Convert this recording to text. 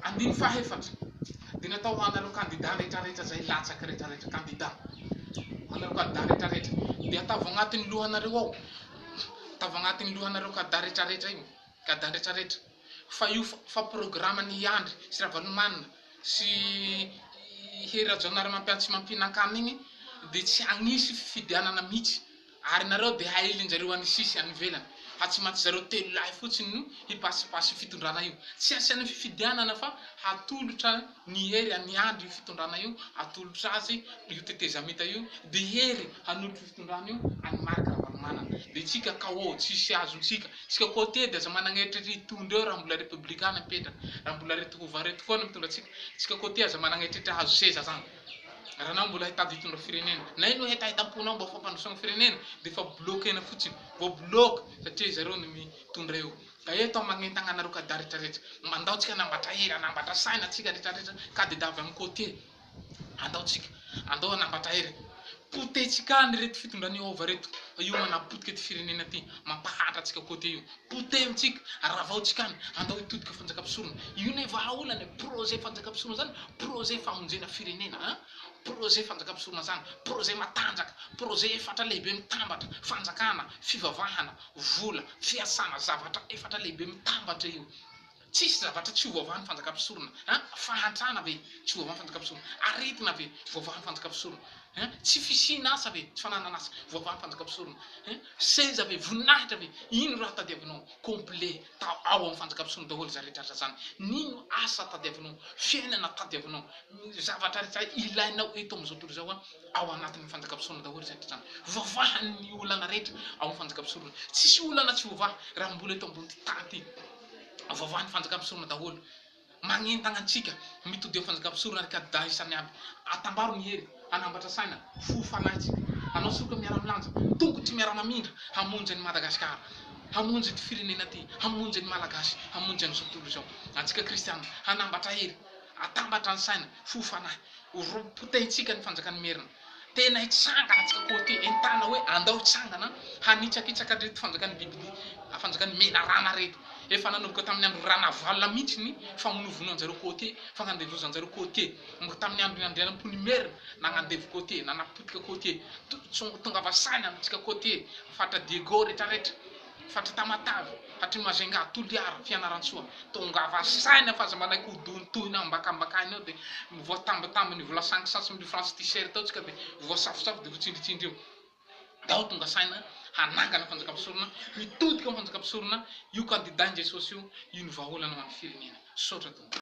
Andininy fahefatra dia natao ho anareo kandida rehetra rehetra izay latsaka rehetra rehetra kandida. Ho anareo kandida rehetra rehetra dia ataovy agnatin'ny lohanareo ao, ataovy agnatin'ny lohanareo kandida rehetra rehetra io, kandida rehetra rehetra fa io fa programan'i Andry sy Ravalomanana sy Hery Rajaonarimampianina tsy mampihinan-kanina igny dia tsy hagnisy fifidianana mihitsy. Ary nareo dia hailin-jareo any sisy any ivelany fa tsy maintsy zareo telolahy fotsiny no hipasipasy io fitondrana io. Tsy asiana fifidianana fa hatolotra ny hery an'i Andry io fitondrana io, atolotra azy io tetezamita io, dia hery hanolotra io fitondrana io an'i Marc Ravalomanana. Dia tsika kao tsisy azontsika. Tsika côté dia aza managna eritreritra hitondra eo raha mbola repoblikana mipetraka, raha mbola reto hova reto foana mitondra antsika. Tsika côté aza managna eritreritra hahazo seza zany. Raha anao mbola hitady hitondra firenena, na ino hetahetam-ponao mba ho fampandrosoana firenena dia efa bloquer-na fotsiny, vao bloque satria zareo no mitondra eo. Ka eto aho magnentagna anareo kada retraretra, mandao tsika hanambatra hery, hanambatra saina tsika retraretra kadida avy amin'ny côté, andao tsika, andao hanambatra hery, potetsika any reto fitondran'i Hova reto, fa io manapotika ty firenena ty, mampahantra antsika côté io. Potehiny tsika, ravao tsika any, andao hitodika fanjakam-pisorona. Io ne vahaolana e, projet fanjakam-pisorona zany, projet famonjena firenena an, projet fanjakam-pisorona zany, projet matanjaka, projet efatra lehibe mitambatra, fanjakana, fivavahana, vola, fiasana, zavatra efatra lehibe mitambatra io. Tsisy zavatra tsy ho voavahan'ny fanjakam-pisorona an, fahantrana ve tsy ho voavahan'ny fanjakam-pisorona, aretina ve voavahan'ny fanjakam-pisorona an, tsy fisiana asa ve, tsy fananana asa voavahan'ny fanjakam-pisorona an, seza ve, voninahitra ve, ino raha tadiavinao, complet tao ao amin'ny fanjakam-pisorona daholo izany rehetra rehetra izany, n'ino asa tadiavinao, fiainana tadiavinao, zavatra rehetra ilainao eto amin'izao tontolo izao an, ao anatin'ny fanjakam-pisorona daholo izany rehetra izany, voavahan'ny olana rehetra ao amin'ny fanjakam-pisorona, tsisy olana tsy voavaha raha mbola eto ambonin'ity tany ity. Vaovaon'ny fanjakam-pisorona daholo. Magnentagna antsika mitodiha amin'ny fanjakam-pisorona ry kandida isany aby. Atambaro ny hery, hanambatra saina, fo, fanahy tsika. Hanao soroka miara-milanja, tongotry miara-mamindra hamonjy an'i Madagasikara, hamonjy ity firenena ity, hamonjy ny Malagasy, hamonjy an'izao tontolo izao. Antsika kristiana, hanambatra hery, atambatra ny saina, fo, fanahy. Ho potehintsika ny fanjakan'ny Merina. Tena hitsangana tsika côté entana hoe andao hitsangana hanitsakitsaka an'ireto fanjakan'ny bibidia fanjakan'ny menarana reto. Efa nanomboka tamin'ny andron'i Ranavalona mihitsy ny famonovonoan-jareo côté, fagnandevozan-jareo côté. Nanomboka tamin'ny andron'i Andrianampoinimerina nagnandevo côté, nanapotika côté. Tongava saina amintsika côté, faritra Diego retraretra. Faritra Tamatave, hatr'i Majunga, Toliara, Fianarantsoa. Tongava saina fa aza manaiky ho dontohina ambakambakaina eo dia voatambitamby ny vola cinq cents mille francs t-shirt eo tsika dia voasafosafo dia voatsindritsindry eo. Ndao tonga saina hanangana fanjakam-pisorona, hitodika amin'ny fanjakam-pisorona, io candidat-n'i Jesosy io, io no vahaolana ho an'ny firenena. Misaotra tompoko.